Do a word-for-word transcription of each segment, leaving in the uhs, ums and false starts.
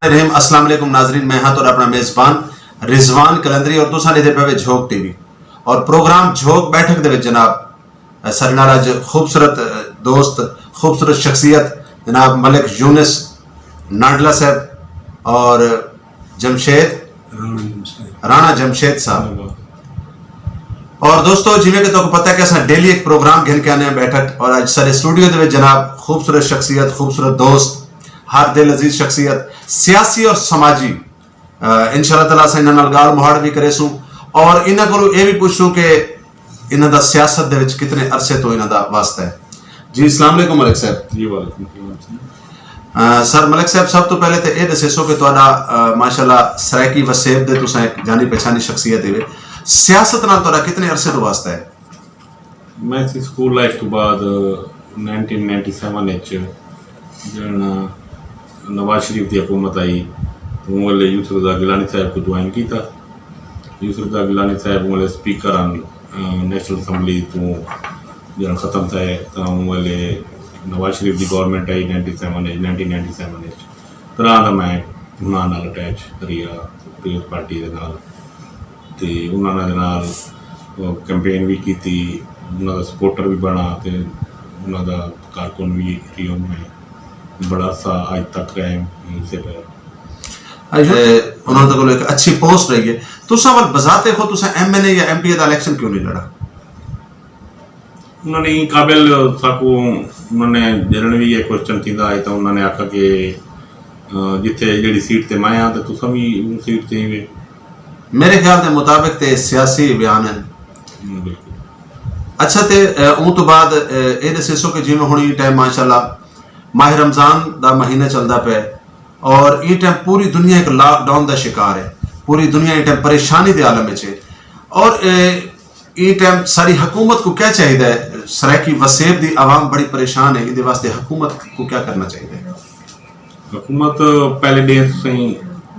الرحیم۔ السلام علیکم ناظرین، میں ہاں تہاڈا اپنا میزبان رضوان کلندری اور تساں دے پے وے جھوک ٹی وی اور پروگرام جھوک بیٹھک دے وچ جناب، سارے نال اج خوبصورت دوست، خوبصورت شخصیت جناب ملک یونس ناڈلا صاحب اور جمشید، رانا جمشید صاحب۔ اور دوستو، جویں کہ تہاکوں پتہ ہے کہ اساں ڈیلی ایک پروگرام گھن کے آنے ہیں بیٹھک، اور اج سارے اسٹوڈیو دے وچ جناب خوبصورت شخصیت، خوبصورت دوست، ہر دل عزیز شخصیت، سیاسی اور سماجی، آ، انشاءاللہ تعالیٰ اساں انہاں نال گال مہاڑ بھی کرے سوں اور انہاں کولوں اے بھی پوچھ سوں کہ انہاں دا سیاست دے وچ کتنے عرصے تو انہاں دا واسطہ ہے۔ جی، السلام علیکم ملک صاحب۔ جی، وعلیکم السلام۔ آ، سر ملک صاحب، سب تو پہلے تے اے دسے سو کہ تہاڈا، آ، ماشاءاللہ سرائیکی وسیب دے تساں ایک جانی پہچانی شخصیت ہے۔ سیاست نال تہاڈا کتنے عرصے تو واسطہ ہے؟ میں سی سکول لائف تو بعد نائنٹین نائنٹی سیون وچ جن نواز شریف دی حکومت آئی، اوں ویلے یوسف رضا گیلانی صاحب کو جوائن کیتا۔ یوسف رضا گیلانی صاحب اوں ویلے سپیکر ہن، آ، نیشنل اسمبلی تو جن ختم تھے، تاں اوں ویلے نواز شریف دی گورنمنٹ آئی نائنٹی سیون وچ، نائنٹین نائنٹی سیون وچ۔ طرح دا میں انہاں نال اٹیچ رہیا، پیپلز پارٹی دے نال۔ تے انہاں دے نال، آ، کیمپین بھی کیتی، انہاں دا سپورٹر بھی بنا تے انہاں دا کارکن بھی رہیا۔ میں بڑا سا اج تک قائم ہوں اسے پہ۔ اج انہاں دے کول ایک اچھی پوسٹ رہی ہے۔ تساں ول بذات خود تساں ایم این اے یا ایم پی اے دا الیکشن کیوں نہیں لڑا؟ انہاں نے قابل ساکو، انہاں نے جنرل بھی یہ کوشچن کیتا ہے تو انہاں نے آکھا کہ، آ، جتھے جڑی سیٹ تے میں آں تے تساں بھی اون سیٹ تے ہی وے۔ میرے خیال دے مطابق تے سیاسی بیان ہے۔ ہوں، بالکل۔ اچھا تے، آ، اون تو بعد، آ، اے دسے سو کہ جی میں ہن یہ ٹائم ماشاءاللہ ماہ رمضان دا مہینہ چلدا پے اور یہ ٹائم پوری دنیا ایک لاک ڈاؤن دا شکار ہے، پوری دنیا یہ ٹائم پریشانی دے عالم وچ ہے اور، آ، ایں ٹائم ساری حکومت کو کیا چاہیدا ہے؟ سرائیکی وسیب دی عوام بڑی پریشان ہے، ایندے واسطے حکومت کو کیا کرنا چاہیدا ہے؟ حکومت پہلے ڈے سے ہی،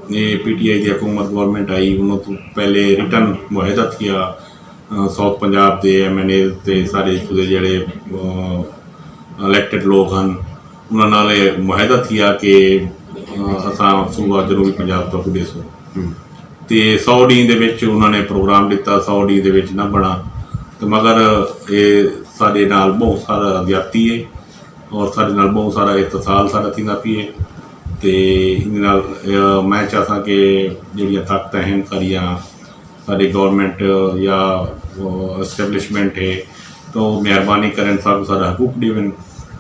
یہ پی ٹی آئی دی حکومت، گورنمنٹ آئی، انہوں تو پہلے ریٹن معاہدہ کیا، آ، ساؤتھ پنجاب دے ایم این اے تے سارے اتھوں دے جڑے، آ، الیکٹڈ لوگ ہن، انہاں نال یہ معاہدہ تھیا کہ، آ، اساں صوبہ جنوبی پنجاب تک دیسوں۔ تے سو ڈی دے وچ انہاں نے پروگرام دتا، سو ڈی دے وچ نہ بنا۔ تے مگر یہ سارے نال بہت سارا زیادتی ہے اور سارے نال بہت سارا اتصال سارا تھیندا پی ہے۔ تے ان نال، آ، میں چاہتا کہ جڑیاں طاقتاں ہیں ساریاں ساڈی گورنمنٹ یا، آ، اسٹیبلشمنٹ ہے، تو مہربانی کرن، ساکو ساڈا حقوق دیون۔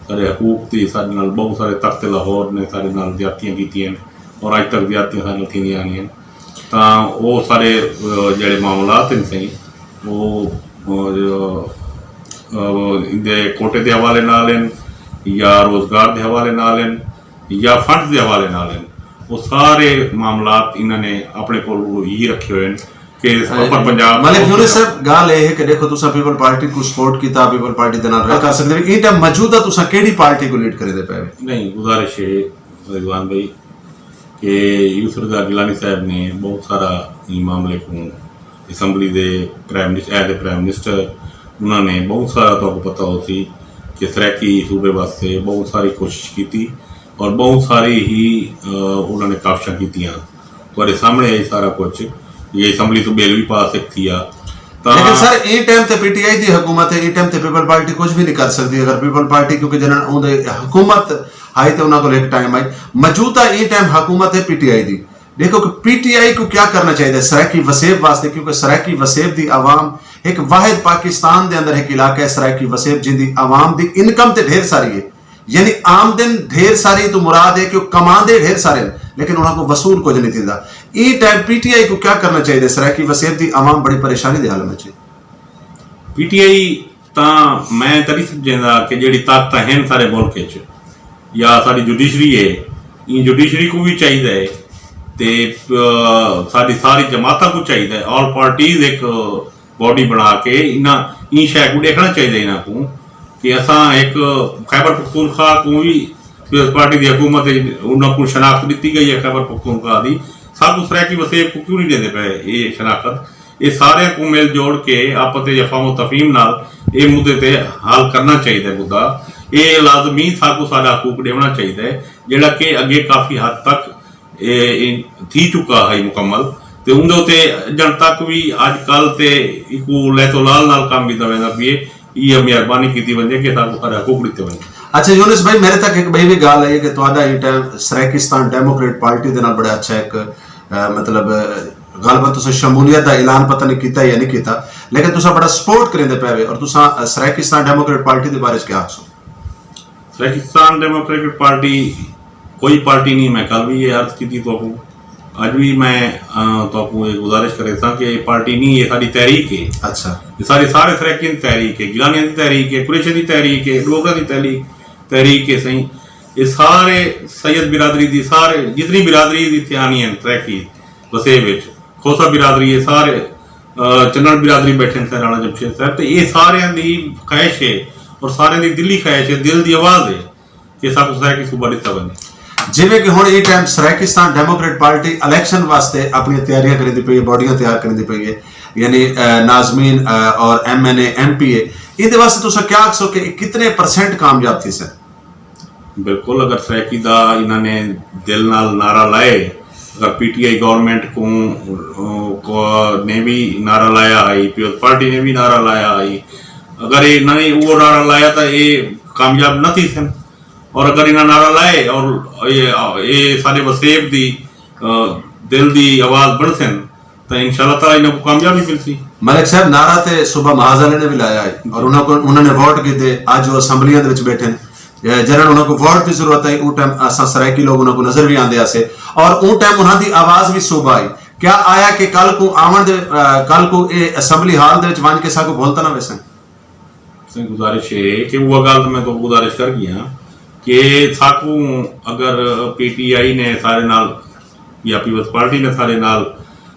ساڈے حقوق دی ساڈے نال بہت سارے تخت لاہور نے ساڈے نال زیادتیاں کیتیاں نے اور اج تک زیادتیاں ساڈے نال تھیندیاں آنیاں نے۔ تاں او سارے، آ، جڑے معاملات ہیں سہی، او، آ، آ، ان دے کوٹے دے حوالے نال ہیں یا روزگار دے حوالے نال ہیں، یا فنڈز دے حوالے نال ہیں، وہ سارے معاملات انہاں نے اپنے کول ہی رکھے ہوئے ہیں کہ اپر پنجاب ملک یونس صاحب، گل یہ ہے کہ دیکھو، تساں پیپل پارٹی کو سپورٹ کیتا، پیپل پارٹی دے نال رہ کر سکدے ہو۔ اس ٹائم موجودہ تساں کیڑی پارٹی کو لیڈ کرے دے پے ہو؟ نہیں، گزارش ہے رضوان بھائی کہ یوسف رضا گیلانی صاحب نے بہت سارا ان معاملے کو اسمبلی دے prime minister, as a prime minister, انہاں نے بہت سارا، تہاکوں پتہ ہو سی کہ سرائیکی صوبے واسطے بہت ساری کوشش کیتی اور بہت ساری ہی، آ، انہاں نے کاوشاں کیتیاں۔ تہاڈے سامنے ہے سارا کچھ، یہ اسمبلی تو بل بھی پاس تھیا۔ تاں لیکن سر، اے ٹائم تے پی ٹی آئی دی حکومت ہے، اے ٹائم تے پیپل پارٹی کچھ بھی نہیں کر سکتی۔ اگر پیپل پارٹی، کیونکہ جنہاں اون دے حکومت آئی تے انہاں کول ایک ٹائم آئی، موجودہ اے ٹائم حکومت ہے پی ٹی آئی دی۔ دیکھو کہ پی ٹی آئی کو کیا کرنا چاہیے سرائیکی وسیب واسطے، کیونکہ سرائیکی وسیب دی عوام ایک واحد پاکستان دے اندر ایک علاقہ ہے سرائیکی وسیب، جن دی عوام دی انکم تے ڈھیر ساری ہے، یعنی آمدن ڈھیر ساری تو مراد ہے کہ وہ کماندے ڈھیر سارے ہیں، لیکن انہاں کو وصول کچھ نہیں تھیندا۔ A time P T I کو کیا کرنا چاہیے؟ سرائیکی وسیب دی عوام بڑی پریشانی دے حال میں چاہیے۔ پی ٹی آئی تاں میں تاں نہیں سمجھدا کہ جڑی طاقتاں ہیں سارے ملک وچ یا ساری جوڈیشری ہے، ان جوڈیشری کو بھی چاہیے ہے تے، آ، ساری ساری جماعتاں کو چاہیے ہے، آل پارٹیز ایک باڈی بنا کے انہاں ان شے کو دیکھنا چاہیے انہاں کو کہ اساں ایک خیبر پختونخوا کو بھی پیپلز پارٹی دی حکومت ہے، انہاں کو شناخت دتی گئی ہے خیبر پختونخوا دی، سب کو سرائیکی وسیب کو کیوں نہیں دیندے پے یہ شناخت؟ یہ سارے کو مل جوڑ کے آپس وچ افہام و تفہیم نال یہ مدے تے حل کرنا چاہیے مدعا۔ یہ لازمی ساکو ساڈا حقوق دیونا چاہیے، جڑا کہ اگے کافی حد تک اے تھی چکا ہے مکمل۔ تے اوندے اتے جن تک وی اج کل تے ایکو لے تو لال نال کام کیتا ویندا پیے۔ یہ مہربانی کیتی ونجے کہ ساکو سارے حقوق دتے ونجے۔ اچھا یونس بھائی، میرے تک ایک بھائی بھی گل ہے کہ تہاڈا یہ ٹائم سرائیکستان ڈیموکریٹ پارٹی دے نال بڑا اچھا ایک، اہ، مطلب، اہ، گل بات تساں شمولیت دا اعلان پتہ نہیں کیتا یا نہیں کیتا، لیکن تساں بڑا سپورٹ کریندے پے وے، اور تساں، اہ، سرائیکستان ڈیموکریٹ پارٹی دے بارے چ کیا آکھسو؟ سرائیکستان ڈیموکریٹک پارٹی کوئی پارٹی نہیں، میں کل بھی یہ عرض کی تھی تو آپ کو۔ اج بھی میں، آ، تو آپ کو ایک گزارش کرے تھا کہ یہ پارٹی نہیں، یہ ساری تحریک ہے۔ اچھا۔ یہ ساری سارے سرائیکیاں دی تحریک ہے، گیلانیاں دی تحریک ہے، قریشیاں دی تحریک ہے، ڈوگراں دی تحریک، تحریک ہے صحیح۔ یہ سارے سید برادری دی، سارے جتنی برادری دی تھیانی ہیں سرائیکی وسیب وچ، کھوسا برادری ہے سارے، آ، چنڑ برادری بیٹھے ہیں سہرانا جمشید صاحب، تے یہ سارے دی خواہش ہے اور سارے دی دلی خواہش ہے، دل دی آواز ہے کہ سب سرائیکی صوبہ دتا بنے۔ جویں کہ ہن a time Saraikistan Democrat party election واسطے اپنی تیاریاں کریندی پئی ہے، باڈیاں تیار کریندی پئی ہے، یعنی، اہ، ناظمین، اہ، اور M N A, M P اے، ایندے واسطے تساں کیا آکھسو کہ اے کتنے پرسنٹ کامیاب تھی سن؟ بالکل، اگر سرائیکی دا انہاں نے دل نال نعرہ لائے، اگر پی ٹی آئی گورنمنٹ کو، کو نے بھی نعرہ لایا ہے، پیپلز پارٹی نے بھی نعرہ لایا ہے، اگر انہاں نے وہ نعرہ لایا تو یہ کامیاب نہ تھی سن۔ اور اگر انہاں نعرہ لائے اور یہ، یہ سارے وسیب دی، آ، دل دی آواز بن سن، تو انشاءاللہ تعالیٰ انہاں کو کامیابی مل سی۔ ملک صاحب، نعرہ تے صوبہ محاذ والے نے بھی لایا ہے اور انہاں کو، انہاں نے ووٹ کیتے، اج وہ اسمبلیاں دے وچ بیٹھے ہیں۔ جنہاں انہاں کو ووٹ دی ضرورت ہے، اون ٹائم اساں سرائیکی لوگ انہاں کو نظر بھی آندے آسے اور اون ٹائم انہاں دی آواز بھی صوبہ آئی۔ کیا آیا کہ کل کو آون دے، آ، کل کو اے اسمبلی ہال دے وچ ون کے ساکو بھولتا نہ ویسن؟ سنگھ گزارش ہے کہ وہ گل میں تو گزارش کر گیا کہ ساکو اگر پی ٹی آئی نے سارے نال یا پیپلز پارٹی نے سارے نال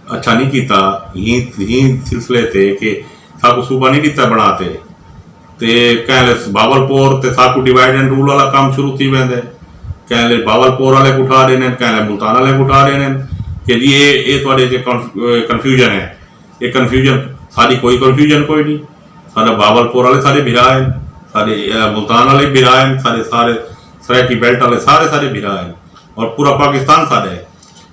اچھا نہیں کیتا، ہی، ہی سلسلے تے کہ ساکو صوبہ نہیں دیتا بنا تے، تے کہہ لے بہاول پور تے ساکو ڈیوائیڈ اینڈ رول والا کام شروع تھی ویندے، کہہ لے بہاول پور والے کو اٹھا رہے ہیں، کہہ لے ملتان والے کو اٹھا رہے ہیں کہ جی یہ، یہ تھوڑے جے کنف-، کنفیوژن ہے۔ یہ کنفیوژن، ساری کوئی کنفیوژن کوئی نہیں۔ سارے بہاول پور والے سارے بھرا ہیں، سارے، اے، ملتان والے بھرا ہیں، سارے، سارے سرائیکی بیلٹ والے سارے، سارے بھرا ہیں۔ اور پورا پاکستان سارا ہے۔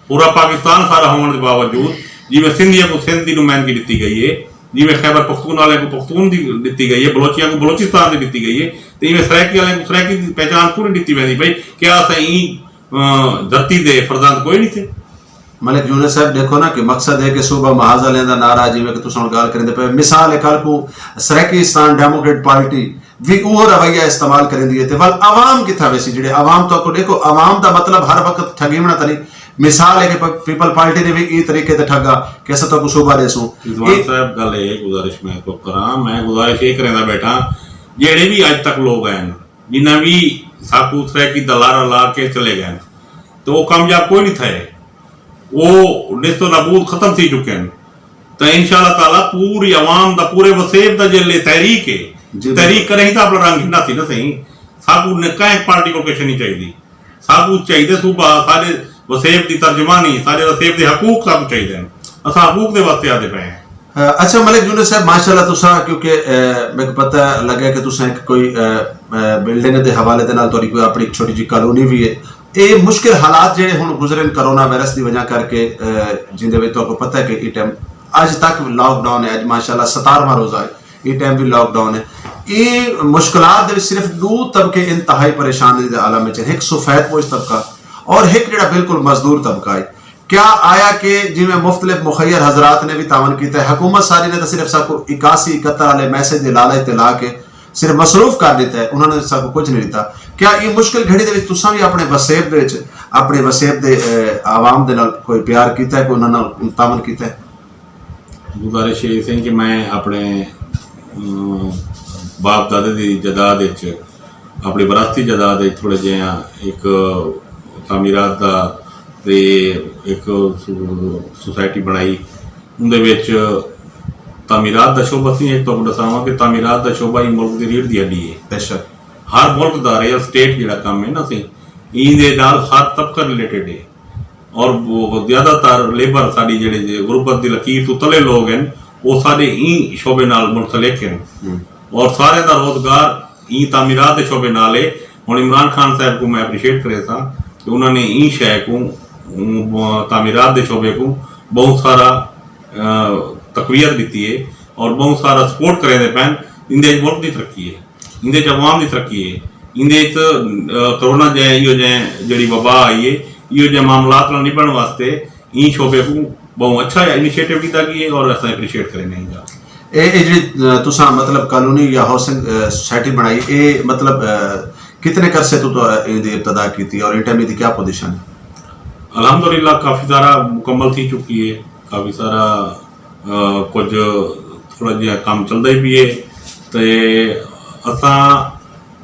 پورا پاکستان سارا ہونے کے باوجود جی میں سندھیاں کو سندھ کی نمائندگی دیتی گئی ہے، جی میں خیبر پختون والے کو پختون دی دیتی گئی ہے، بلوچیاں کو بلوچستان دی دیتی گئی ہے، تو جی میں سرائیکی والے کو سرائیکی دی پہچان کیوں نہیں دیتی ویندی؟ بھائی، کیا اساں ایں، آ، دھرتی دے فرزند کوئی نہیں تھے؟ ملک یونس صاحب، دیکھو نا کہ مقصد ہے کہ صوبہ محاذ والے دا نعرہ، جی میں کہ تساں ہن گل کریندے پے، مثال ہے، کل کو سرائیکستان ڈیموکریٹ پارٹی بھی وہ رویہ استعمال کریندی ہے، تے ول عوام کتھا ویسی؟ جڑے عوام تو کو دیکھو، عوام دا مطلب ہر وقت ٹھگیونا تا نہیں۔ مثال ہے کہ پ-، پیپل پارٹی نے بھی اے طریقے تے ٹھگا کہ اساں تو کو صوبہ دے سوں۔ رضوان اے صاحب، گل اے گزارش میں تو کراں، میں گزارش اے کریندا بیٹھا، جڑے بھی اج تک لوگ آئے نا، جنہاں بھی ساکو سرائیکی دا لارا لا کے چلے گئے نا، تو وہ کامیاب کوئی نہیں تھے، وہ نست و نابود ختم تھی چکے ہیں۔ تو انشاءاللہ تعالیٰ پوری عوام دا، پورے وسیب دا جیلے تحریک ہے، جی، تحریک کرے ہی تو اپنا رنگ ہندا سی نا صحیح۔ ساکو نکا ایک پارٹی کو کچھ نہیں چاہیے، ساکو چاہیے صوبہ سارے وسیب دی ترجمانی، سارے وسیب دے حقوق ساکو چاہیے ہیں۔ اساں حقوق دے واسطے آتے پے ہیں۔ اچھا ملک یونس صاحب، ماشاءاللہ تساں، کیونکہ، اے، میرے کو پتہ لگا کہ تساں ایک کوئی، اے، اے، بلڈنگ دے حوالے دے نال تہاڈی کوئی اپنی ایک چھوٹی جی کالونی بھی ہے۔ اے مشکل حالات جڑے ہن گزرے نے کرونا وائرس دی وجہ کر کے، اے، جن دے وچ تہاکوں پتہ ہے کہ اے ٹائم اج تک لاک ڈاؤن ہے، اج ماشاءاللہ ستارہواں روزہ ہے، اے ٹائم بھی لاک ڈاؤن ہے۔ اے مشکلات دے وچ صرف دو طبقے انتہائی پریشانی دے عالم وچ ہیں، ایک سفید پوش طبقہ اور ایک جڑا بالکل مزدور طبقہ ہے۔ کیا آیا کہ جی میں مختلف مخیر حضرات نے بھی تعاون کیتا ہے، حکومت ساری نے تو صرف ساکو اکاسی اکہتر والے میسج دے لالچ تے لا کے صرف مصروف کر دیتا ہے، انہوں نے ساکو کچھ نہیں دیتا۔ کیا یہ مشکل گھڑی دے وچ تساں بھی اپنے وسیب دے وچ، اپنے وسیب دے، اے، عوام دے نال کوئی پیار کیتا ہے، کوئی انہاں نال تعاون کیتا ہے؟ گزارش یہ سی کہ میں اپنے، ام، باپ دادے دی جائیداد وچ، اپنی وراثتی جائیداد وچ تھوڑے جہے ایک تعمیرات دا تے ایک سو-، سوسائٹی بنائی۔ اندے وچ تعمیرات دا شعبہ سی، ایک تو دساواں کہ تعمیرات دا شعبہ ہی ملک دی ریڑھ دی ہڈی ہے۔ بے شک۔ ہر ملک دا ریئل اسٹیٹ جڑا کام ہے نا سی، این دے نال ہر طبقہ ریلیٹڈ ہے۔ اور وہ زیادہ تر لیبر ساڈی جڑے جے غربت دی لکیر تو تلے لوگ ہیں، وہ ساڈے این شعبے نال منسلک ہیں۔ ہم۔ اور سارے دا روزگار این تعمیرات دے شعبے نال ہے۔ ہن عمران خان صاحب کو میں اپریشیٹ کرے سا کہ انہوں نے این شے کو تعمیرات دے شعبے کو بہت سارا تقویت دیتی ہے اور بہت سارا سپورٹ کرے دے پین۔ اندے ملک دی ترقی ہے، اندے چ عوام دی ترقی ہے، اندے چ کرونا جے ایو جے جڑی وبا آئی ہے، ایو جے معاملات نال نبھن واسطے این شعبے کو بہت اچھا انیشیٹو کیتا گیا ہے اور اساں اپریشیٹ کرنے ہیں۔ اے اے جڑی تساں مطلب کالونی یا ہاؤسنگ سوسائٹی بنائی، اے مطلب کتنے عرصے تو تو ان دی ابتدا کیتی اور ان ٹائم دی کیا پوزیشن ہے؟ الحمدللہ کافی سارا مکمل تھی چکی ہے، کافی سارا کچھ تھوڑا جہا کام چلدا ہی پیے۔ تے اساں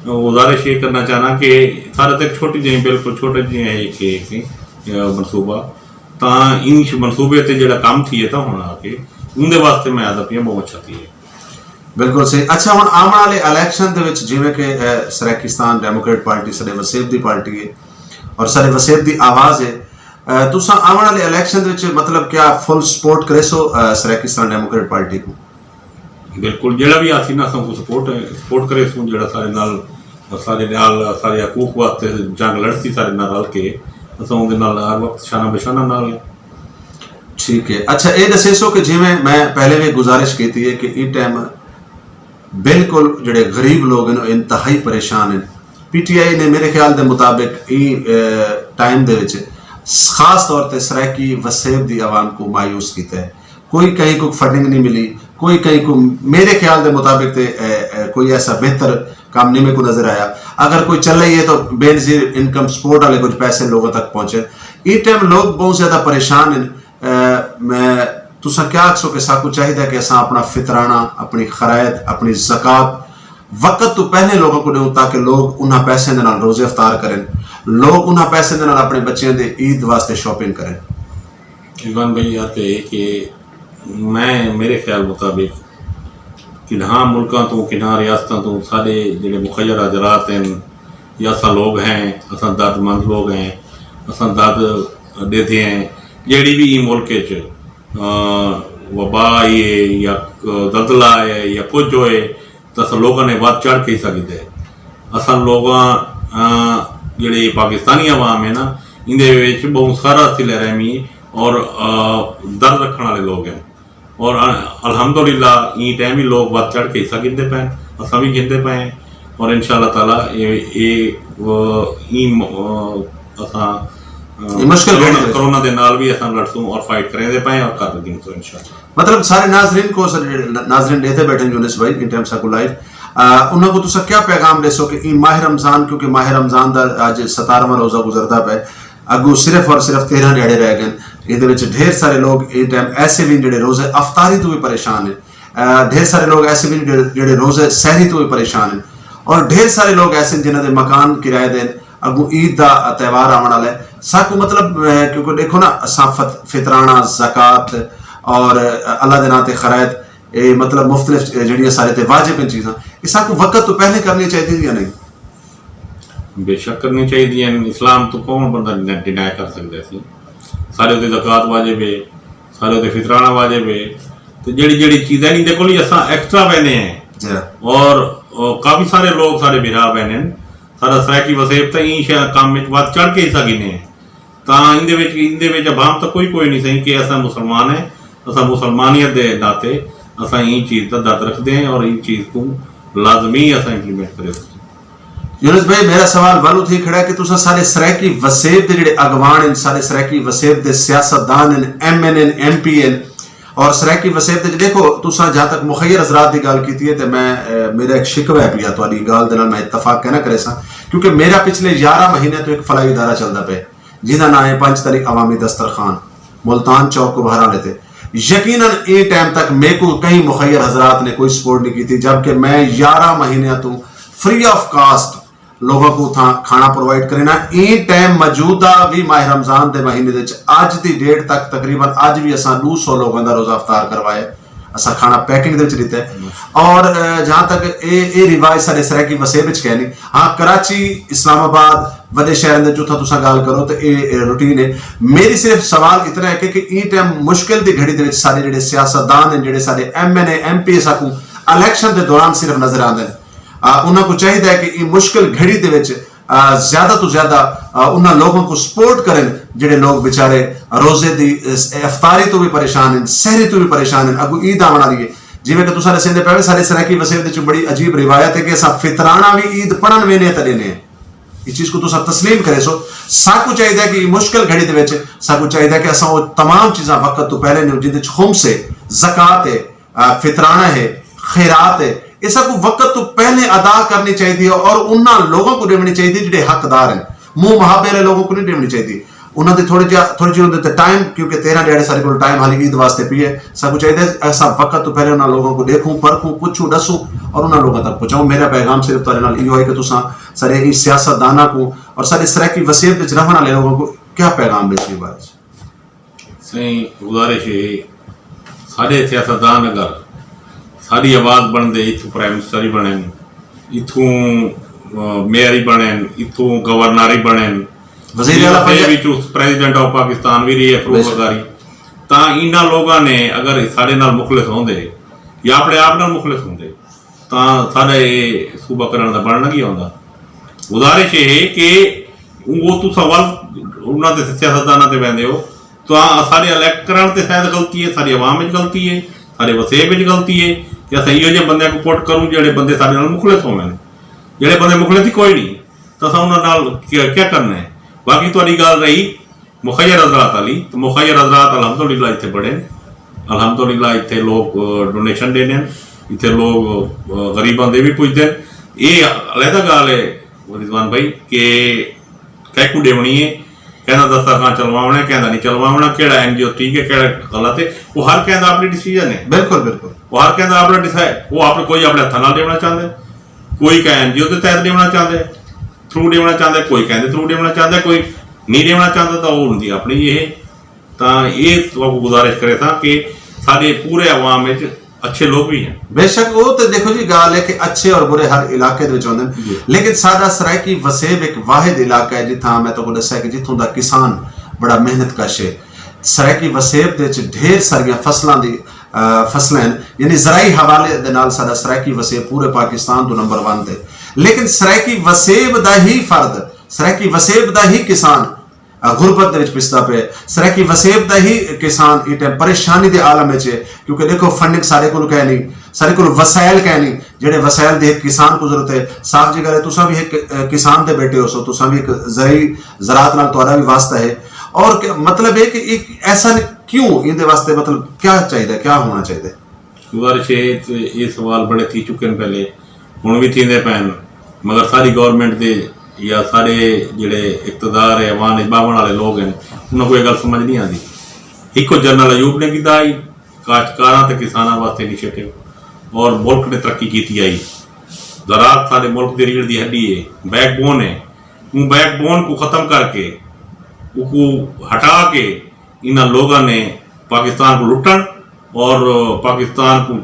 گزارش یہ کرنا چاہنا کہ سارے تک چھوٹی جہی، بالکل چھوٹا جہا ایک منصوبہ، تاں ان منصوبے تے جڑا کام تھی ہے تاں ہن آ کے ان دے واسطے میں آدھا پیاں بہت اچھا تھی ہے۔ بالکل صحیح۔ اچھا، ہن آون والے الیکشن دے وچ جویں کہ سرائیکستان ڈیموکریٹ پارٹی سارے وسیب دی پارٹی ہے اور سارے وسیب دی آواز ہے، تساں آون والے الیکشن دے وچ مطلب کیا فل سپورٹ کریسو سرائیکستان ڈیموکریٹ پارٹی کو؟ بالکل، جیڑا بھی آسی نا اساں کو سپورٹ سپورٹ کرے سوں، جیڑا سارے نال سارے نال سارے حقوق واسطے جنگ لڑسی سارے نال رل کے، اساں اون دے نال ہر وقت شانہ بشانہ نال ہیں۔ ٹھیک ہے۔ اچھا، اے دسے سو کہ جی میں میں پہلے بھی گزارش کیتی ہے کہ اس ٹائم بالکل جڑے غریب لوگ ہیں انتہائی پریشان ہیں۔ پی ٹی آئی نے میرے خیال دے مطابق ای ٹائم دے وچ خاص طور تے سرائیکی وسیب دی عوام کو مایوس کیتا ہے۔ کوئی کہیں کو فنڈنگ نہیں ملی، کوئی کہیں کو، میرے خیال دے مطابق تے کوئی ایسا بہتر کام نہیں میرے کو نظر آیا۔ اگر کوئی چل رہی ہے تو بے نظیر انکم سپورٹ والے کچھ پیسے لوگوں تک پہنچے۔ اس ٹائم لوگ بہت زیادہ پریشان ہیں۔ میں تساں کیا آکھسو کہ ساکو چاہیدا کہ اساں اپنا فطرانہ، اپنی خرائط، اپنی زکوٰۃ وقت تو پہلے لوگوں کو دیوں تاکہ لوگ انہاں پیسے دے نال روزے افطار کرن، لوگ انہاں پیسے دے نال اپنے بچیاں دے عید واسطے شاپنگ کرن۔ عمران بھائی، یہ تے کہ میں میرے خیال مطابق کنہاں ملکاں تو، کنہاں ریاستاں تو سارے جڑے مخیر حضرات ہیں یا اساں لوگ ہیں، اساں درد مند لوگ ہیں، اساں درد دیتے ہیں۔ جڑی بھی ملک وچ وبا آئی ہے یا زلزلہ آیا ہے یا کچھ ہوئے، تو اساں لوگاں نے ود چڑھ کے حصہ کیتا ہے۔ اساں لوگاں جڑے پاکستانی عوام ہے نا، اندے وچ بہت سارا صلہ رحمی اور درد رکھن والے لوگ ہیں۔ اور الحمدللہ این ٹائم بھی لوگ ود چڑھ کے حصہ گھندے پے ہیں، اساں بھی گھندے پے ہیں۔ اور انشاءاللہ تعالی اے اے این اساں مشکل کرونا دے نال بھی اساں لڑسوں اور فائٹ کریں دے پے ہیں اور کر دیں سو انشاءاللہ۔ مطلب سارے ناظرین کو، ناظرین دیتے بیٹھے یونس بھائی ان ٹائم ساکو لائیو، انہاں کو تسا کیا پیغام دے سو کہ این ماہ رمضان، کیونکہ ماہ رمضان دا اج ستارہواں روزہ گزردا پے، اگوں صرف اور صرف تیرہ نیڑے رہ گئے۔ ایہدے وچ ڈھیر سارے لوگ اے ٹائم ایسے وی جڑے روزے افطاری تو وی پریشان ہیں، ڈھیر سارے لوگ ایسے وی جڑے روزے سحری تو وی پریشان ہیں، اور ڈھیر سارے لوگ ایسے ہیں جنہاں دے مکان کرائے دے، اگوں عید دا تہوار آون والا ہے۔ ساکو مطلب کیونکہ دیکھو نا، اساں فطرانہ، زکوٰۃ اور اللہ دے ناں تے خرائط، اے مطلب مختلف جڑیاں سارے تے واجب ہیں چیزاں، اے ساکو وقت تو پہلے کرنی چاہیے یا نہیں؟ بے شک کرنی چاہیے ہیں۔ اسلام تو کون بندہ ڈینائی کر سکدا سی؟ سارے تے زکوٰۃ واجب ہے، سارے تے فطرانہ واجب ہے۔ تے جڑی جڑی چیزاں نہیں دے کول اساں ایکسٹرا پینے ہیں۔ اور کافی سارے لوگ سارے بھرا پینے ہیں۔ سارا سرائیکی وسیب تے این شے کام وچ ود چڑھ کے حصہ گھنے ہیں۔ تاں ایندے وچ ایندے وچ عوام تاں کوئی کوئی نہیں سہی کہ اساں مسلمان ہیں، اساں مسلمانیت دے ناطے اساں این چیز دا درد رکھدے ہیں اور این چیز کو لازمی اساں امپلیمنٹ کرے۔ یونس بھائی، میرا سوال ول اتھے کھڑا ہے کہ تساں سارے سرائیکی وسیب دے جڑے اگوان ہیں، سارے سرائیکی وسیب دے سیاستدان ہیں، ایم این ایم پی ہیں، اور سرائیکی وسیب دے دیکھو، تساں جہاں تک مخیر حضرات دی گل کیتی ہے تے میں میرا ایک شکوہ ہے پیا تہاڈی گل دے نال میں اتفاق کہنا کرے ساں، کیونکہ میرا پچھلے یارہ مہینے تو ایک فلاحی ادارہ چلدا پے جنہاں ناں ہے پنج تاریخ عوامی دسترخوان، ملتان چوک کو بہرحال تے۔ یقیناً اے ٹائم تک میرے کو کہیں مخیر حضرات نے کوئی سپورٹ نہیں کیتی، جبکہ میں یارہ مہینے تو فری آف کاسٹ لوگوں کو تھا کھانا پرووائیڈ کرنا۔ اے ٹائم موجودہ بھی ماہ رمضان دے مہینے دے وچ اج دی ڈیٹ تک تقریباً اج بھی اساں دو سو لوگوں دا روزہ افطار کروایا، اساں کھانا پیکنگ دے وچ دیتا ہے۔ اور جہاں تک اے اے رواج سارے سرائیکی وسیب وچ کہنی، ہاں، کراچی، اسلام آباد، وڈے شہراں دے جتھاں تساں گال کرو تے اے روٹین ہے۔ میری صرف سوال اتنا ہے کہ ایں ٹائم مشکل دی گھڑی دے وچ سارے جڑے سیاستدان ہیں، جڑے سارے M N A M P A ساکوں الیکشن دے دوران صرف نظر آندے ہیں، انہاں کو چاہیدا ہے کہ ایں مشکل گھڑی دے وچ آ، زیادہ تو زیادہ، آ، انہاں لوگوں کو سپورٹ کرن، جڑے لوگ بیچارے روزے دی، اس، افطاری تو بھی پریشان ہیں، سحری تو بھی پریشان ہیں، اگو عید آون والی ہے۔ جویں کہ تساں دسیندے پے وے، ساڈے سرائیکی وسیب دے وچ بڑی عجیب روایت ہے کہ اساں فطرانہ بھی عید پڑھن وینے تے لینے ہیں۔ اس چیز کو تساں تسلیم کرے سو۔ ساکو چاہیدا کہ مشکل گھڑی دے وچ ساکو چاہیدا کہ اساں وہ تمام چیزاں وقت تو پہلے نے، جن وچ خمس ہے، زکوٰۃ ہے، آ، فطرانہ ہے، خیرات ہے، یہ سب کو وقت تو پہلے ادا کرنی چاہیے اور انہاں لوگوں کو دیونی چاہیے جڑے حقدار ہیں۔ منہ محابے والے لوگوں کو نہیں دیونی چاہیے۔ انہاں دے تھوڑے جہا، تھوڑی جہی انہاں دے تے ٹائم، کیونکہ تیرہ ڈیڑھ سارے کول ٹائم حالی عید واسطے پی ہے۔ سب کو چاہیے ایسا وقت تو پہلے انہاں لوگوں کو دیکھوں، پرکھوں، پوچھوں، ڈسوں اور انہاں لوگوں تک پہنچاؤں۔ میرا پیغام صرف تہاڈے نال ایہو ہے کہ تساں سارے اس سیاست داناں کو اور سارے سرائیکی وسیب وچ رہن والے لوگوں کو کیا پیغام بھیجنے بارے؟ سائیں، گزارش ہے، ساڈے سیاستدان اگر ساڈی آواز بنتے، اتھوں پرائم منسٹر ہی بنے، اتھوں، آ، میئر ہی بنے، اتھوں گورنر ہی بنے، وزیر اعلیٰ پنجاب۔ پریزیڈنٹ آف پاکستان بھی رہی ہے، فروغ بے شک۔ وزاری، تاں انہاں لوگاں نے اگر ساڈے نال مخلص ہوندے یا اپنے آپ نال مخلص ہوندے، تاں ساڈا یہ صوبہ کرن دا بن نہ گیا ہوندا۔ گزارش یہ ہے کہ وہ تساں ول انہاں دے سیاستداناں تے ویندے ہو، تاں ساڈے الیکٹ کرن تے شاید غلطی ہے، ساڈی عوام وچ غلطی ہے، ساڈے وسیب وچ غلطی ہے کہ اساں ایہو جہے بندیاں کو پٹ کروں جہڑے بندے ساڈے نال مخلص ہوون۔ جہڑے بندے مخلص ہی کوئی نہیں، تاں اساں انہاں نال کیا، کیا کرنا ہے؟ باقی تہاڈی گل رہی مخیر حضرات والی، تو مخیر حضرات الحمدللہ اتھے بڑے نے۔ الحمدللہ اتھے لوگ، آ، ڈونیشن دینے ہیں، اتھے لوگ، آ، غریباں دے بھی پوچھتے ہیں۔ یہ علیحدہ گل ہے رضوان بھائی کہ کہہ کو دیونی ہے، کہنا دسترخوان چلواونا ہے، کہنا نہیں چلواونا، کہڑا این جی او ٹھیک ہے، کہڑا غلط ہے، وہ ہر کہنا اپنی ڈیسیژن ہے۔ بالکل، بالکل۔ وہ ہر کہنا اپنا ڈیسائڈ، وہ اپنے کوئی اپنے ہتھاں نال دیونا چاہتا ہے، کوئی کہہ این جی او دے تحت دیونا چاہتا ہے، تھرو دیونا چاہتا ہے، کوئی کہندے تھرو دیونا چاہتا ہے، کوئی نہیں دیونا چاہتا، تو وہ ان دی اپنی یہ ہے۔ تاں یہ تہاکوں گزارش کرے تھا کہ ساڈے پورے عوام وچ اچھے لوگ بھی ہیں۔ بے شک، وہ تو دیکھو جی، گال ہے کہ اچھے اور برے ہر علاقے دے وچ ہوندے نے۔ جی۔ لیکن ساڈا سرائیکی وسیب ایک واحد علاقہ ہے، جتھاں میں تہاکوں دسیا کہ جتھوں دا کسان بڑا محنت کش ہے۔ سرائیکی وسیب دے وچ ڈھیر ساریاں فصلاں دی، آ، فصلاں ہیں، یعنی زرعی حوالے دے نال ساڈا سرائیکی وسیب پورے پاکستان تو نمبر ون تے۔ لیکن سرائیکی وسیب دا ہی فرد، سرائیکی وسیب دا ہی کسان غربت دے وچ پسدا پے۔ سرائیکی وسیب دا ہی کسان اس ٹائم پریشانی دے عالم وچ ہے، کیونکہ دیکھو، فنڈنگ سارے کول کہہ نہیں، سارے کول وسائل کہہ نہیں۔ جڑے وسائل دی ایک کسان کو ضرورت ہے۔ صاف جی گل ہے، تساں بھی ایک، اے، کسان دے بیٹے ہو سو، تساں بھی ایک زرعی، زراعت نال تہاڈا بھی واسطہ ہے۔ اور کہ، مطلب ہے کہ ایک ایسا نہیں، کیوں ان دے واسطے، مطلب، کیا چاہیے، کیا ہونا چاہیے؟ گزارش ہے، تے یہ سوال بڑے تھی چکے ہیں پہلے، ہن بھی تھیندے پے ہن، مگر ساری گورنمنٹ دے یا سارے جڑے اقتدار ہے، عوام نے باہن والے لوگ ہیں، انہاں کو یہ گل سمجھ نہیں آتی۔ ایک کو جنرل ایوب نے کیتا ہے، کاشتکاراں تے کساناں واسطے انیشیٹو، اور ملک نے ترقی کیتی آئی۔ زراعت سارے ملک دی ریڑھ دی ہڈی ہے، بیک بون ہے۔ اون بیک بون کو ختم کر کے، اس کو ہٹا کے، انہاں لوگاں نے پاکستان کو لٹن اور پاکستان کو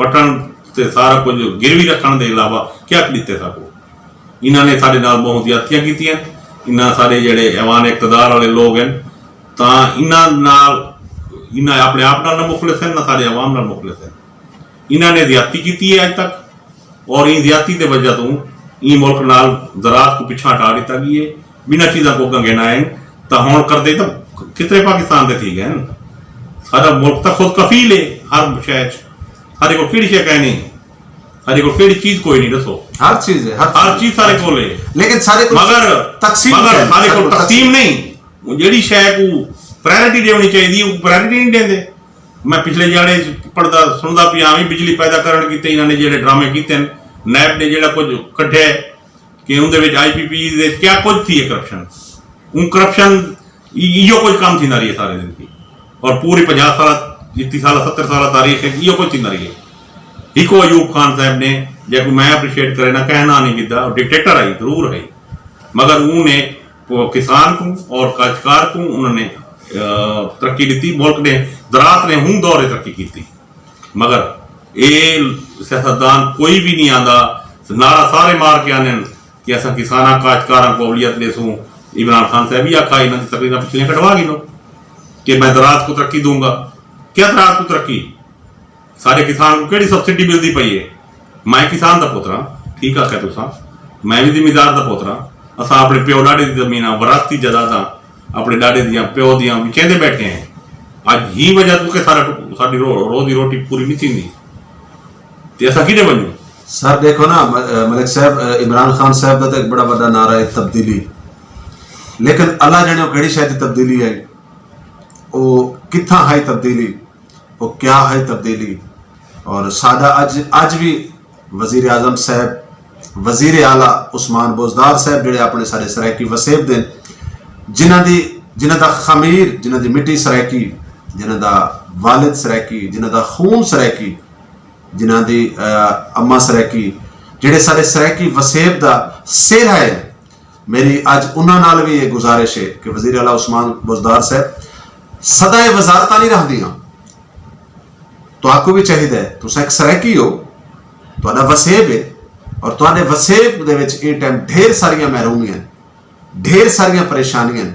پٹن تے سارا کچھ گروی رکھن دے علاوہ کیا کیتے ساکو؟ انہاں نے ساڈے نال بہت زیادتیاں کیتیاں۔ انہاں سارے جڑے ایوان اقتدار والے لوگ ہیں، تاں انہاں نال، انہاں اپنے آپ نال نہ مخلص ہیں، نہ ساڈے عوام نال مخلص ہیں۔ انہاں نے زیادتی کیتی ہے اج تک، اور این زیادتی دی وجہ تو این ملک نال زراعت کو پچھا ہٹا دیتا گیا ہے۔ بنا چیزاں کو اگاں گھن آئے ہیں، تاں ہن کردے تاں کتنے پاکستان دے تھی گئے ہیں۔ سارا ملک تاں خود کفیل ہے ہر شے چ۔ سارے کو کیڑی شے کہنی ہے؟ سارے کو کیڑی چیز کوئی نہیں، دسو۔ ہر چیز ہے، ہر ہر چیز۔ چیز سارے کول ہے۔ لیکن سارے کو مگر، تقسیم مگر ہے، سارے سارے کو کو تقسیم تقسیم۔ نہیں۔ وہ جڑی شے کو پرائرٹی دینی چاہیے، وہ پرائرٹی نہیں دیندے۔ میں پچھلے جاڑے پڑھدا سندا پیا وی، بجلی پیدا کرن کیتے انہاں نے جڑے ڈرامے کیتے ہیں، نیب نے جڑا کچھ کڈھیا ہے کہ اون دے وچ آئی پی پی دے کیا کچھ تھی ہے کرپشن۔ اون کرپشن ای-، ایہو کچھ کم تھی نہ رہی ہے سارے دن کی۔ اور پوری پنجاہ سال، جتی سال، ستر سال تاریخ ہے، ایہو کچھ تھی نہ رہی ہے۔ ایکو ایوب خان صاحب نے، جے کو میں اپریشیٹ کرے نہ کہنا نہیں کیتا، ڈکٹیٹر ہے، ضرور ہے، مگر اون نے کسان کو اور کاشتکار کو انہوں نے، آ، ترقی دیتی، ملک نے، زراعت نے ہوں دور ترقی کیتی۔ مگر اے سیاستدان کوئی بھی نہیں آندا، نعرہ سارے مار کے آنے کہ اساں کساناں، کاشتکاراں کو اولیت دے سوں۔ عمران خان صاحب بھی آکھا، انہاں دی تقریراں پچھلیاں کٹوا گھنو کہ میں زراعت کو ترقی دوں گا۔ کیا زراعت کو ترقی؟ سارے کسان کو کیڑی سبسڈی ملدی پئی ہے؟ میں کسان دا پوترا، ٹھیک آکھیا تساں، میں بھی زمیندار دا پوترا۔ اساں اپنے پیو ڈاڈے دی زمیناں، وراثتی جائیداداں اپنے ڈاڈے دیاں، پیو دیاں وچیندے بیٹھے ہیں۔ اج ہی وجہ تو کہ سارا، ساڈی رو-، روز دی روٹی پوری نہیں تھیندی۔ تے اساں کدے ونجوں؟ سر، دیکھو نا، م-، اے، ملک صاحب، اے، عمران خان صاحب دا تے ایک بڑا بڑا نعرہ ہے تبدیلی، لیکن اللہ جانے وہ کہڑی شاید تبدیلی ہے، وہ کتھاں ہے تبدیلی، وہ کیا ہے تبدیلی؟ اور ساڈا اج، اج بھی وزیر اعظم صاحب، وزیر اعلیٰ عثمان بوزدار صاحب جڑے اپنے سارے سرائیکی وسیب دے، جنہاں دی، جنہاں دا خمیر، جنہاں دی مٹی سرائیکی، جنہاں دا والد سرائیکی، جنہاں دا خون سرائیکی، جنہاں دی، آ، اماں سرائیکی، جڑے سارے سرائیکی وسیب دا سہرا ہے۔ میری اج انہاں نال بھی یہ گزارش ہے کہ وزیر اعلیٰ عثمان بوزدار صاحب، سدا یہ وزارتاں نہیں رہندیاں، تو آپ کو بھی چاہیے ہے، تساں ایک سرائیکی ہو، تہاڈا وسیب ہے، اور تہاڈے وسیب دے وچ اے ٹائم ڈھیر ساریاں محرومیاں، ڈھیر ساریاں پریشانیاں،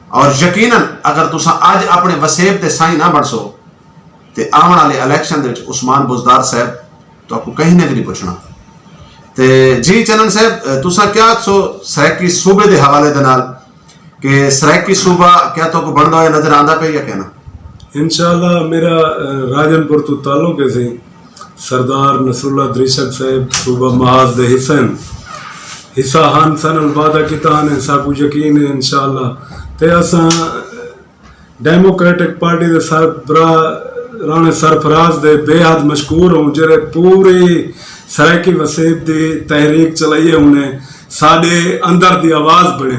اور یقیناً اگر تساں اج اپنے وسیب دے سائیں نہ بنسو، تے آون والے الیکشن دے وچ عثمان بزدار صاحب تو آپ کو کہیں نے بھی نہیں پوچھنا۔ تے جی چنن صاحب، تساں کیا آکھسو سرائیکی صوبے دے حوالے دے نال کہ سرائیکی صوبہ کیا تو کو بندا ہویا نظر آندا پیا یا کہنا؟ انشاءاللہ میرا، اے، راجن پور تو تعلق ہے سی۔ سردار نصراللہ دریشک صاحب صوبہ محاذ دے حصہ ہن، حصہ ہن، سن الوعدہ کیتا ہن، ساکو یقین ہے انشاءاللہ۔ تے اساں ڈیموکریٹک پارٹی دے سربراہ رانے سرفراز دے بے حد مشکور ہوں، جڑے پوری سرائیکی وسیب دی تحریک چلائی ہے، انہیں ساڈے اندر دی آواز بنے۔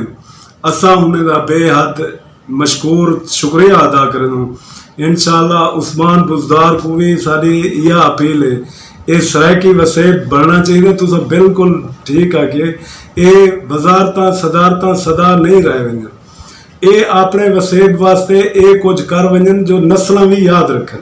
اساں انہیں دا بے حد مشکور شکریہ ادا کروں۔ انشاءاللہ عثمان بزدار کو بھی ساری یہ اپیل ہے، یہ سرائیکی وسیب بننا چاہیے۔ تساں بالکل ٹھیک آ کہ یہ وزارتاں صدارتاں صدا نہیں رہ گئیاں۔ یہ اپنے وسیب واسطے یہ کچھ کر ونجن جو نسلاں بھی یاد رکھن۔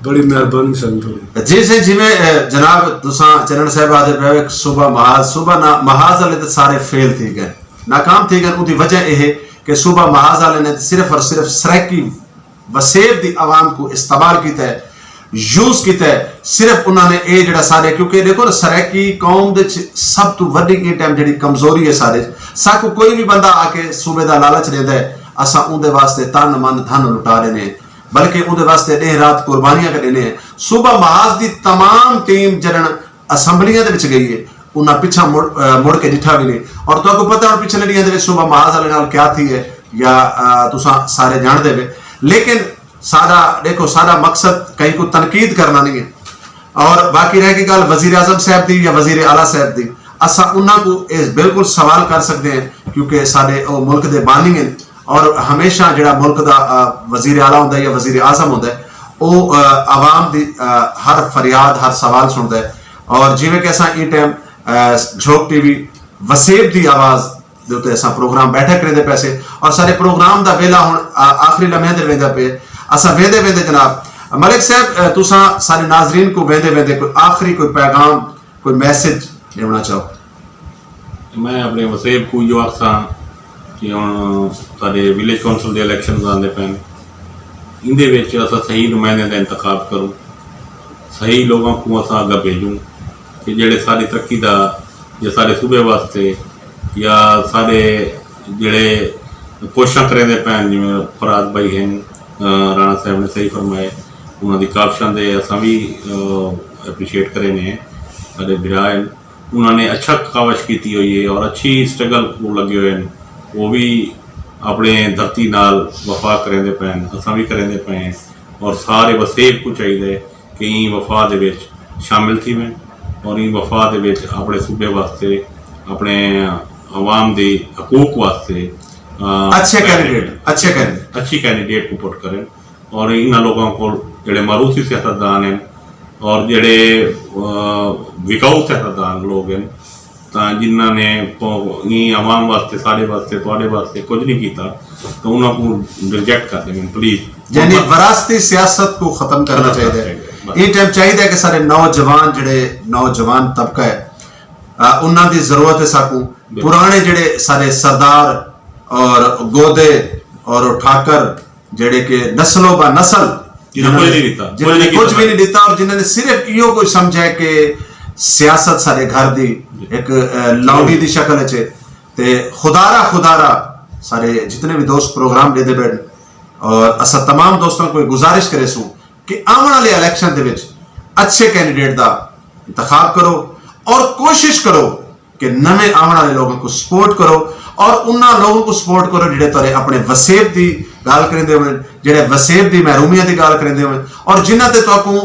بڑی مہربانی سن تھوڑی۔ جی سر، جی میں، اے، جناب، تساں چنن صاحب آدھے پے ہو، ایک صوبہ محاذ، صوبہ نہ، محاذ والے تے سارے فیل تھی گئے، ناکام تھی گئے۔ اودی وجہ یہ ہے کہ صوبہ محاذ والے نے صرف اور صرف سرائیکی وسیب دی عوام کو استعمال کیتا ہے، یوز کیتا ہے۔ صرف انہاں نے اے جڑا سارے، کیونکہ دیکھو نا، سرائیکی قوم دے چ سب تو وڈی اے ٹائم جڑی کمزوری ہے سارے، ساکو کوئی بھی بندہ آ کے صوبے دا لالچ دیندا ہے، اساں اون دے واسطے تن من دھن لٹا دینے ہیں، بلکہ اون دے واسطے ڈیہ رات قربانیاں کر دینے ہیں۔ صوبہ محاذ دی تمام ٹیم جڑن اسمبلیاں دے وچ گئی ہے، انہاں پچھا مڑ، آ، مڑ کے ڈٹھا بھی نہیں۔ اور تہاکوں پتہ ہے ہن پچھلے ڈیاں دے وچ صوبہ محاذ والے نال کیا تھی ہے یا، آ، تساں سارے جان دے وے۔ لیکن سارا، دیکھو، سارا مقصد کہیں کو تنقید کرنا نہیں ہے۔ اور باقی رہ گئی گل وزیر اعظم صاحب دی یا وزیر اعلیٰ صاحب دی، اساں انہاں کو اس بالکل سوال کر سکتے ہیں، کیونکہ سارے او ملک دے بانی ہیں۔ اور ہمیشہ جڑا ملک دا، آ، وزیر اعلیٰ ہوندا ہے یا وزیر اعظم ہوندا ہے، او، آ، عوام دی، آ، ہر فریاد، ہر سوال سندا ہے۔ اور جویں کہ اساں ای ٹائم، آ، جھوک ٹی وی وسیب دی آواز دے اُتے اساں پروگرام بیٹھک کرے دے پیسے، اور سارے پروگرام دا ویلا ہن، آ، آخری لمحے دے ویندا پے۔ اساں ویندے ویندے جناب ملک صاحب، آ، تساں سارے ناظرین کو ویندے ویندے کوئی آخری کوئی پیغام، کوئی میسج دینا چاہو؟ میں اپنے وسیب کو جو آکھساں کہ ہن ساڈے ولیج کونسل دے الیکشن آندے پئے نے، ایندے وچ اساں صحیح نمائندے دا انتخاب کروں، صحیح لوگاں کو اساں اگے بھیجوں کہ جڑے ساری ترقی دا یا سارے صوبے واسطے یا سارے جڑے کوششاں کریندے پئے نے، جویں فراز بھائی ہیں، آ، رانا صاحب نے صحیح فرمائے، انہاں دی کاوشاں دے اساں بھی، آ، اپریشیٹ کرے نے، سارے بھرا ہیں۔ انہاں نے اچھا کاوش کیتی ہوئی ہے اور اچھی سٹرگل کو لگے ہوئے ہیں۔ وہ بھی اپنے دھرتی نال وفا کریندے پئے ہیں، اساں بھی کریندے پئے ہیں۔ اور سارے وسیب کو چاہیے کہ این وفا دے وچ شامل تھی میں اور این وفا دے وچ اپنے صوبے واسطے، اپنے عوام دے حقوق واسطے، آ، اچھے کینڈیڈیٹ، اچھے کینڈیڈیٹ۔ اچھی کینڈیڈیٹ کو پٹ کریں۔ اور انہاں لوگاں کول جڑے معروف سیاستدان ہیں اور جڑے، آ، وکاؤ سیاستدان لوگ ہیں، تاں جنہاں نے پو-، ایں عوام واسطے، ساڈے واسطے، تہاڈے واسطے کچھ نہیں کیتا، تاں انہاں کو ریجیکٹ کر دیں، پلیز۔ یعنی وراثتی سیاست کو ختم کرنا چاہیے۔ بس۔ یہ ٹائم چاہیے کہ سارے نوجوان، جڑے نوجوان طبقہ ہے، آ، انہاں دی ضرورت ہے ساکوں۔ بالکل۔ پرانے جڑے سارے سردار اور گودے اور ٹھاکر، جڑے کہ نسلوں با نسل جنہاں نے کچھ نہیں دیتا، جنہاں نے کچھ بھی نہیں دیتا اور جنہاں نے صرف ایو کوئی سمجھا ہے کہ سیاست سارے گھر دی، جی۔ ایک لانڈی دی شکل اچ۔ تے خدارا خدارا سارے جتنے بھی دوست پروگرام دے دے بیٹھ، اور اسا تمام دوستاں کو گزارش کرے سوں کہ آون والے الیکشن دے وچ اچھے کینڈیڈیٹ دا انتخاب کرو، اور کوشش کرو کہ نویں آون والے لوگوں کو سپورٹ کرو، اور انہاں لوگوں کو سپورٹ کرو جڑے تارے اپنے وسیب دی گل کریندے ہوئے، جڑے وسیب دی محرومیاں دی گل کریندے ہوئے، اور جنہاں تے تہاکوں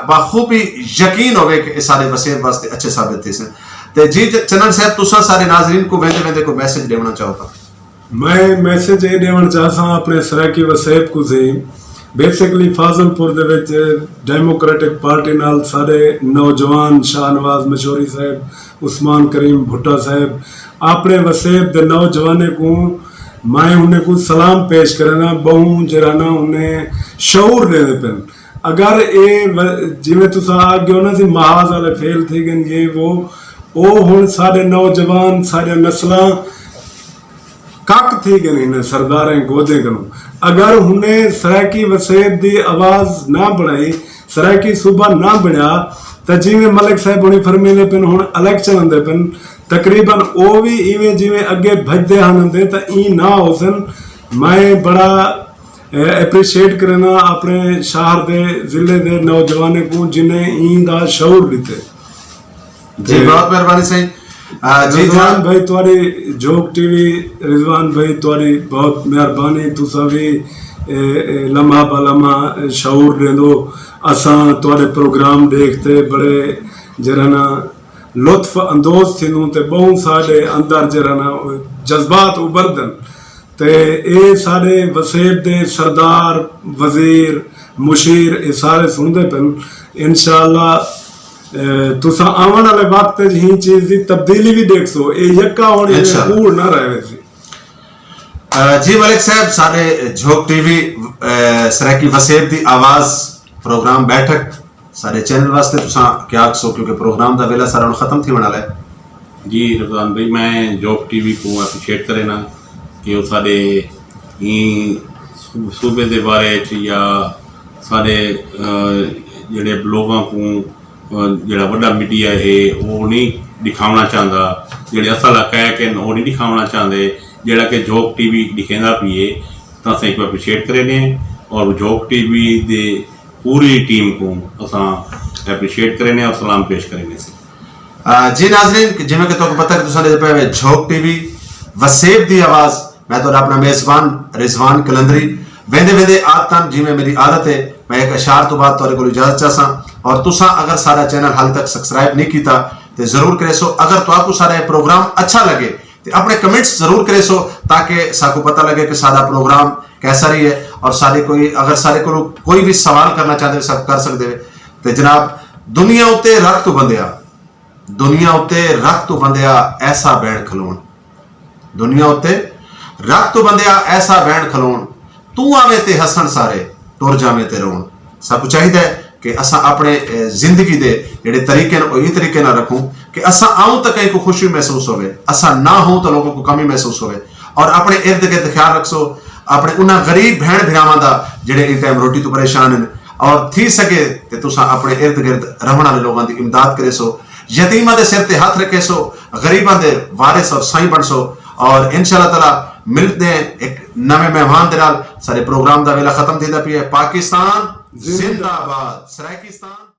بخوبی یقین ہوئے کہ یہ سارے وسیب واسطے اچھے ثابت تھی سن۔ تے جی چنن صاحب، تساں سارے ناظرین کو ویندے ویندے کوئی میسج دیونا چاہو تاں؟ میں میسج اے دیونا چاہساں اپنے سرائیکی وسیب کو زی، بیسکلی فاضل پور دے وچ ڈیموکریٹک پارٹی نال سارے نوجوان شاہ نواز مشوری صاحب، عثمان کریم بھٹا صاحب، اپنے وسیب دے نوجوانے کو میں انہیں کو سلام پیش کرنا، بہوں جرانا انہیں شعور دینے پن۔ اگر اے و- جویں تساں آ گئے ہو نا سی محاذ والے فیل تھی گئے، یہ وہ او ہن سارے نوجوان سارے نسلاں کک تھی گئے نے سرداریں گودے کنوں۔ اگر ہنے سرائیکی وسیب دی آواز نہ بنائی، سرائیکی صوبہ نہ بنیا، تے جیویں ملک صاحب ہنی فرمیندے پن، ہن الیکشن آندے پن، تقریباً او وی ایویں جیویں اگے بھجدے ہن آندے، تے ایں نہ ہو سن۔ میں بڑا اپریشیٹ کرنا اپنے شہر دے، ضلع دے نوجوانیں کو جنہیں ایں دا شعور دیتے۔ جی، بہت مہربانی سائیں۔ آ، جی رضوان جناب۔ بھائی، تہاڈی جھوک ٹی وی، رضوان بھائی، تہاڈی بہت مہربانی، تساں وی، اے، اے، لمحہ با لمحہ شعور دیندو۔ اساں تہاڈے پروگرام دیکھتے بڑے جرا نا لطف اندوز تھیندوں تے بہوں ساڈے اندر جرا نا جذبات ابھردن۔ تے اے ساڈے وسیب دے سردار، وزیر، مشیر، اے سارے سندے پن۔ انشاءاللہ، اے، تساں آون والے وقت وچ ہی چیز دی تبدیلی بھی دیکھ سو، اے یکا ہون، اے انشاءاللہ۔ کوڑ نہ رہے سی۔ آ، جی ملک صاحب، سارے جھوک ٹی وی، آ، سرائیکی وسیب دی آواز پروگرام بیٹھک سارے چینل واسطے تساں کیا آکھسو، کیونکہ پروگرام دا ویلا سارا ہن ختم تھی والا ہے۔ جی رمضان بھائی، میں جھوک ٹی وی کو اپریشیٹ کرنا کہ وہ سارے ایں صوبے دے بارے چ یا سارے، آ، جڑے لوگاں کو، آ، جڑا وڈا میڈیا ہے، وہ نہیں دکھاونا چاہندا۔ جڑے اصل حقائق ہیں، وہ نہیں دکھاونا چاہندے۔ جڑا کہ جھوک ٹی وی دکھیندا پی ہے، تاں اساں ایک اپریشیٹ کرنے ہیں اور جھوک ٹی وی دے پوری ٹیم کو اساں اپریشیٹ کرنے ہیں اور سلام پیش کرنے ہیں۔ آ، جی ناظرین، کہ جویں کہ تہاکوں پتہ کہ تساں دے پے ہوئے جھوک ٹی وی، وسیب دی آواز، میں تہاڈا اپنا میزبان رضوان کلندری۔ ویندے ویندے آدتاں جویں میری عادت ہے، میں ایک اشعار تو بعد تہاڈے کول اجازت چاہساں۔ اور تساں اگر سارا چینل حال تک سبسکرائب نہیں کیتا تے ضرور کرے سو۔ اگر تہاکوں سارا یہ پروگرام اچھا لگے تے اپنے کمنٹس ضرور کرے سو، تاکہ ساکوں پتہ لگے کہ سارا پروگرام کیسا رہی ہے۔ اور سارے کوئی اگر سارے کو کوئی بھی سوال کرنا چاہتے ہو، سب کر سکتے ہو۔ تے جناب، دنیا اتے رکھ تو بندیا، دنیا اتے رکھ تو بندیا ایسا بین کھلون، دنیا اتے رکھ تو بندیا ایسا بین کھلون، تو آویں تے ہسن سارے، ٹر جاویں تے رون۔ سب کو چاہیدا ہے کہ اساں اپنے، اے، زندگی دے جڑے طریقے نے، او ایں طریقے نال رکھوں کہ اساں آؤں تاں کہیں کو خوشی محسوس ہوے، اساں نہ ہوں تاں لوگوں کو کمی محسوس ہوے۔ اور اپنے ارد گرد خیال رکھسو، اپنے انہاں غریب بہن بھراواں دا جڑے اس ٹائم روٹی تو پریشان ہیں، اور تھی سکے تے تساں اپنے ارد گرد رہن والے لوگاں دی امداد کرے سو، یتیماں دے سر تے ہاتھ رکھے سو، غریباں دے وارث اور سائیں بن سو۔ اور انشاءاللہ تعالیٰ ملتے ہیں ایک نویں مہمان دے نال۔ سارے پروگرام دا ویلا ختم تھیندا پیا ہے۔ پاکستان زندہ باد، سرائیکستان۔